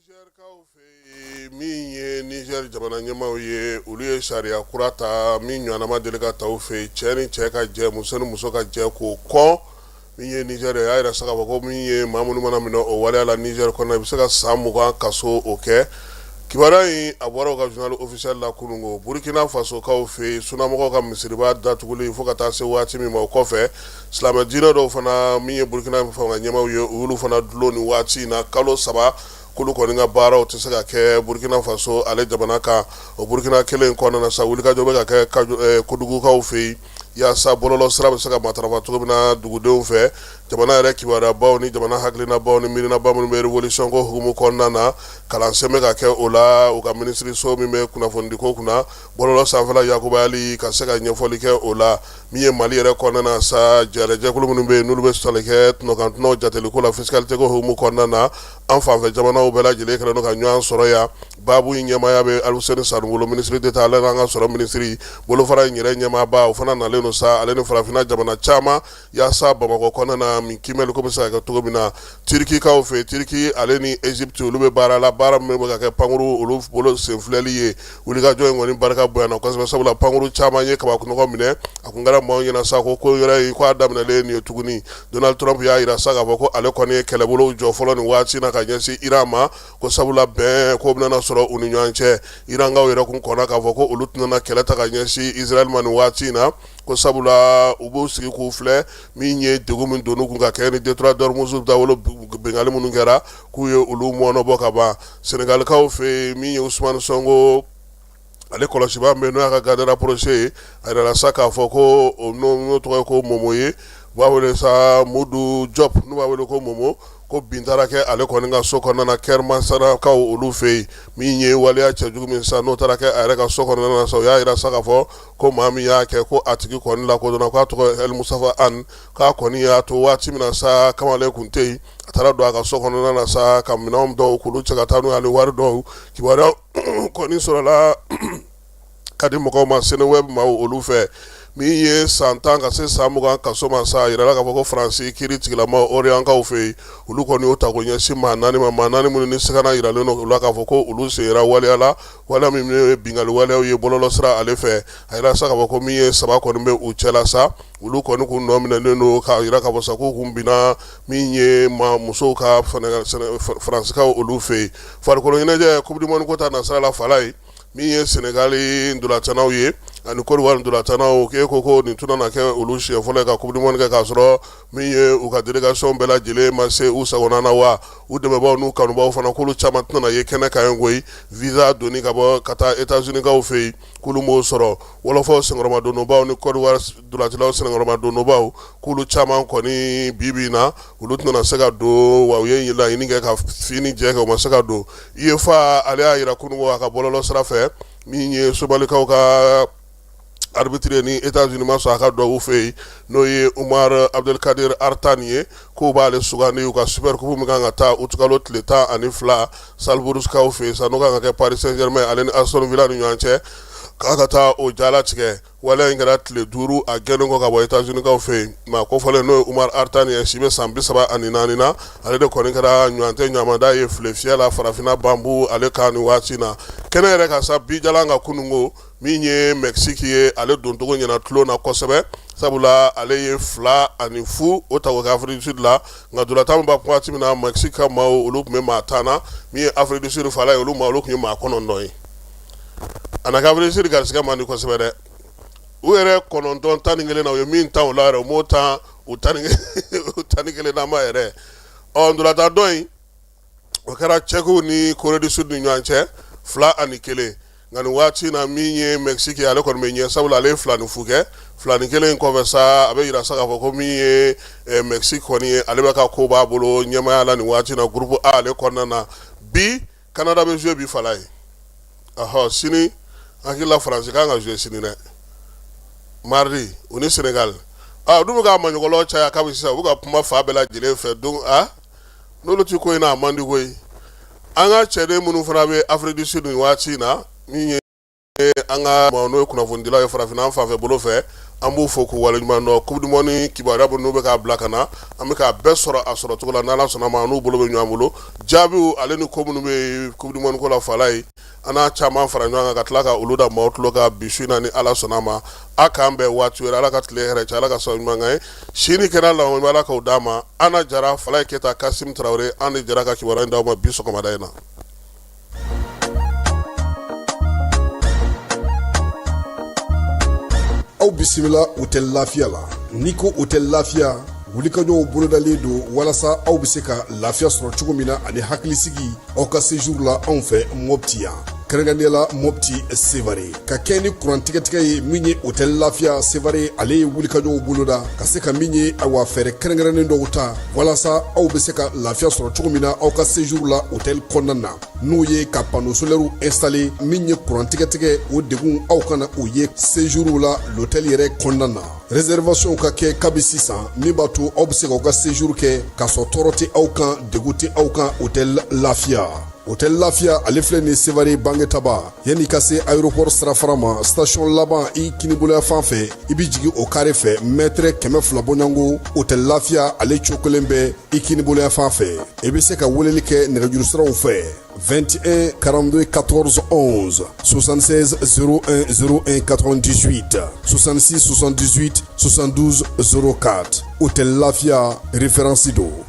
Nizɛrikaw fɛ yen, min ye Nizɛri jamana ɲɛmaaw ye, olu ye sariya kura ta min ɲɔgɔnna ma deli ka ta u fɛ yen, cɛ ni cɛ ka jɛ, muso ni muso ka jɛ, k'o kɔn. Min ye Nizɛri ye, a y'a jira sa k'a fɔ ko min ye maa minnu mana minɛ o waleya la Nizɛri kɔnɔ, i bɛ se ka san 20 kaso o kɛ. Kibaruya in a bɔra u ka journal officiel la kununko. Burukina Fasokaw fɛ yen, sunamɔgɔw ka misiriba datuguli fo ka taa se waati min ma, o kɔfɛ silamɛ diinɛ dɔw fana, min ye Burukina fanga ɲɛmaaw ye, u y'olu fana dulon nin waati in na kalo 3, k'olu kɔni ka baaraw tɛ se ka kɛ Burukina Faso ale jamana kan. O Burukina kelen in kɔnɔna na sa, wulikajɔ bɛ ka kɛ Kodugukaw fɛ yen yaasa bɔlɔlɔ sira bɛ se ka matarafa cogo min na dugudenw fɛ. Jamana yɛrɛ kibaruyabaw ni jamana hakilinabaw ni miirinabaw minnu bɛ révolution ko hukumu kɔnɔna na, kalansen bɛ ka kɛ o la. U ka minisiriso min bɛ kunnafonidiko kunna bɔlɔlɔ sanfɛla, yakubayali ka se ka ɲɛfɔli kɛ o la. Min ye Mali yɛrɛ kɔnɔna na sa, jɛrɛjɛkulu minnu bɛ yen n'olu bɛ tali kɛ tɔnɔkan tɔnɔw jateliko la, fiscalité ko hukumu kɔnɔna na, an fanfɛ jamanaw bɛɛ lajɛlen kɛlen don ka ɲɔgɔn sɔrɔ yan. Baabu in ɲɛmaaya bɛ Aluseni Sanu bolo, ministre d'État, ale n'an ka sɔrɔ minisiri bolofara in yɛrɛ ɲɛmaaba, o fana nalen don sa, ale ni farafinna jamana caman, yaasa Bamakɔ kɔnɔna na min kiimɛli ko bɛ se ka kɛ cogo min na. Tirikikaw fɛ, Tiriki ale ni Egypte, olu bɛ baara la, baara min bɛ ka kɛ pankuru olu bolo senfilɛli ye. Wulikajɔ in kɔni barika bonyana kosɛbɛ, sabula pankuru caman ye kabakunɔgɔ minɛ. A kun kɛra maaw ɲɛna sa ko ko yɛrɛ ye ko a daminɛlen nin ye tuguni. Donald Trump y'a jira sa k'a fɔ ko ale kɔni ye kɛlɛbolo jɔ fɔlɔ nin waati na ka ɲɛsin Iran ma, ko sabula bɛn ko bɛna sɔrɔ u ni ɲɔgɔn cɛ. Irankaw yɛrɛ kun kɔnna k'a fɔ ko olu tɛna kɛlɛ ta ka ɲɛsin Israël ma nin waati in na, ko sabula u b'u sigi k'u filɛ min ye degun min donn'u kun ka kɛ ni détroit d'Ormuz dawolo binkanni minnu kɛra, k'u ye olu mɔɔnɔbɔ ka ban. Senegalikaw fɛ yen, min ye Ousmane Sonko ale kɔlɔsibaa min n'o y'a ka garde rapproché ye, a yirala sa k'a fɔ ko n'o tɔgɔ ye ko Momo ye, u b'a wele sa Modou Diop, n'u b'a wele ko Momo, ko bin taara kɛ ale kɔni ka so kɔnɔna na Kɛr Masarakaw olu fɛ yen. Min ye waleya cɛjugu min sa n'o taara kɛ a yɛrɛ ka so kɔnɔna na sa, o y'a yira sa k'a fɔ ko maa min y'a kɛ, ko a tigi kɔni lakodɔnna, k'a tɔgɔ El Mustafa An, k'a kɔni y'a to waati min na sa kamalen kun tɛ yen, a taara don a ka so kɔnɔna na sa ka minɛnw dɔw k'olu cɛ ka taa n'u ye, ani wari dɔw. Kibaruya kɔni sɔrɔla ka di mɔgɔw ma Seneweb maaw olu fɛ. Min ye san 10 ka se san 20 kaso ma sa, a yirala k'a fɔ ko Faransi kiiri tigilama Orientkaw fɛ yen, olu kɔni y'o ta ko ɲɛsin maa naani ma, maa naani minnu ni sigana yiralen don u la k'a fɔ ko olu sen yera waleya la, waleya min ye binkanni waleyaw ye bɔlɔlɔ sira ale fɛ. A yira sa k'a fɔ ko min ye saba kɔni bɛ u cɛla sa, olu kɔni kun nɔ minɛlen don k'a yira k'a fɔ sa k'u kun binna min ye maa musow ka Faransikaw olu fɛ yen. Farikolo ɲɛnajɛ, Coupe du monde ko ta nasira la, fala ye min ye Senegali ntolatannaw ye ani Côte d'Ivoire ntolatannaw, k'e ko ko nin tɛna kɛ olu siɲɛ fɔlɔ ye ka Coupe du monde kɛ k'a sɔrɔ min ye u ka délégation bɛɛ lajɛlen ma se u sagona na, wa u dɛmɛbaaw n'u kanubaw fana, k'olu caman tɛna ye kɛnɛ kan yen koyi. Visa donni ka bɔ ka taa États-Unis kaw fɛ yen, k'olu m'o sɔrɔ. Wɔlɔfɔw senkɔrɔmadonbaw ni Côte d'Ivoire ntolacilaw senkɔrɔmadonbaw, k'olu caman kɔni bi bi in na, olu tɛna se ka don, wa u ye laɲini kɛ ka fin ni jɛ kɛ, u ma se ka don. UEFA ale y'a yira kununko a ka bɔlɔlɔ sira fɛ, min ye Somalikaw ka arbitre ni États-Unis ma sɔn a ka duwawu fɛ yen, n'o ye Umar Abdelkadir Artan ye, k'u b'ale sugandi u ka super coupe min kan ka taa utikalo tile 12 Salzbourgkaw fɛ yen sa, n'o kan ka kɛ Paris Saint-Germain ale ni Aston Villa ni ɲɔgɔn cɛ, k'a ka taa o jalatigɛ. Waleya in kɛra tile 5 a gɛnnen kɔ ka bɔ États-Unis kaw fɛ yen. Maa kofɔlen, n'o ye Umar Artan ye, si bɛ san 34 na, ale de kɔni kɛra ɲɔgɔn tɛ ɲamada ye file fiyɛ la farafinna banbu ale kan nin waati na. Kɛnɛ yɛrɛ ka sa bijalan ka kununko, min ye Mexique ye, ale doncogo ɲɛna tulon na kosɛbɛ, sabula ale ye 2-0 o ta k'o kɛ Afrique du Sud la. Nka ntolatan bɛ ban waati min na, Mexique ka maaw olu tun bɛ maa 10 na, min ye Afrique du Sud fala ye, olu maa olu tun ye maa 9 ye. A na kɛ Afrique du Sud garisigɛ man di kosɛbɛ dɛ. U yɛrɛ 9 11 na, u ye min tan o la yɛrɛ, u m'o tan u 11 nama yɛrɛ. Ɔ ntolatan dɔ in, o kɛra Tchèquew ni Corée du Sud ni ɲɔgɔn cɛ, 2-1. Nka nin waati na, min ye Mexique ye, ale kɔni bɛ ɲɛ, sabula ale ye 2-0 kɛ. 2-1 kɔfɛ sa, a bɛ yira sa k'a fɔ ko min ye Mexique kɔni ye, ale bɛ ka ko b'a bolo ɲɛmaaya la nin waati na groupe A ale kɔnɔna na. Bi Canada bɛ jouer bi, fala ye. Ɔhɔ, sini hakili la Faransi kan ka jouer sini dɛ, mardi, u ni Sénégal. Ah, u dun bɛ ka maɲɔgɔlɔ caya kabi sisan, u bɛ ka kuma fa bɛɛ lajɛlen fɛ. Donc ah, n'olu ti ko in na, a man di koyi. An ka cɛden minnu fana bɛ Afrique du Sud nin waati in na, min ye An ka n'o ye kunnafonidilaw ye farafinna fanfɛ bolo fɛ, an b'u fo k'u waleɲuman dɔn. Coupe du monde kibaruya bɛ n'u bɛ k'a bila ka na, an bɛ k'a bɛɛ sɔrɔ a sɔrɔ cogo la. N'Ala sɔnna ma, n'u bolo bɛ ɲɔgɔn bolo, jaabiw ale ni ko minnu bɛ coupe du monde ko la, fala ye, an n'a caman fara ɲɔgɔn kan ka tila ka olu da maaw tulo kan bi su in na. Ni Ala sɔnna ma, a k'an bɛn waati wɛrɛ. Ala ka tile hɛrɛ cɛ, Ala ka sababu ɲuman k'an ye. Si ni kɛnɛya la, Ala k'o d'an ma. Ana Jara, Falaye Keyita, Kasim Tarawele, an de jɛra ka kibaruya in d'aw ma bi sɔgɔmada in na. Aw bisimila Hôtel Lafiya la. N'i ko Hôtel Lafiya, wulikajɔw bolodalen don walasa aw bɛ se ka lafiya sɔrɔ cogo min na ani hakilisigi aw ka séjour la anw fɛ Mopti yan, kɛrɛnkɛrɛnnenya la Mopti Sevare. Ka kɛ ni kuran tigɛtigɛ ye, min ye Hôtel Lafiya Sevare, ale ye wulikajɔw boloda ka se ka min ye, awa, fɛɛrɛ kɛrɛnkɛrɛnnen dɔw ta walasa aw bɛ se ka lafiya sɔrɔ cogo min na aw ka séjour la hôtel kɔnɔna na, n'o ye ka panneau solaire installer. Min ye kuran tigɛtigɛ, o degun aw kana o ye séjour la l'hôtel yɛrɛ kɔnɔna na. Réservation ka kɛ kabi sisan, min b'a to aw bɛ se k'aw ka séjour kɛ k'a sɔrɔ tɔɔrɔ tɛ aw kan, degun tɛ aw kan. Hôtel Lafiya, Hôtel Lafiya, ale filɛ nin Sevare Bangetaba, yanni ka se aéroport sirafara ma, station laban i kiniboloya fan fɛ, i bɛ jigin o kare fɛ, mètre 200 bɔɲɔgɔnko, Hôtel Lafiya ale cokolen bɛ i kiniboloya fan fɛ. I bɛ se ka weleli kɛ nɛgɛjuru siraw fɛ: 21 42 14 11, 76 01 01 98, 66 78 72 04. Hôtel Lafiya, référence don.